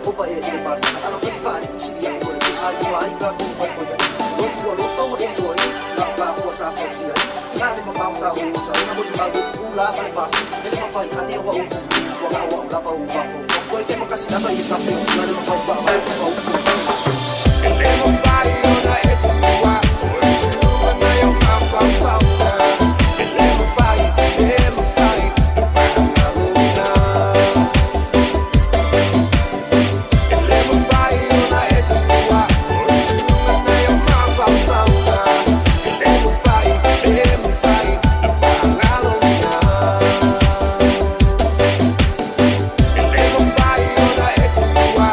E le mafai, le mafai ona faagaloina. E le mafai ona e tuua O le susuga i o mafaufauga. E le mafai, le mafai ona faagaloina. E le mafai ona e tuua O le susuga i o mafaufauga. E le mafai, le mafai ona faagaloina. E le mafai ona e tuua O le susuga i o mafaufauga. E le mafai, le mafai ona faagaloina. E le mafai, le mafai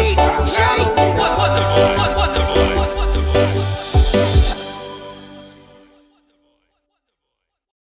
ona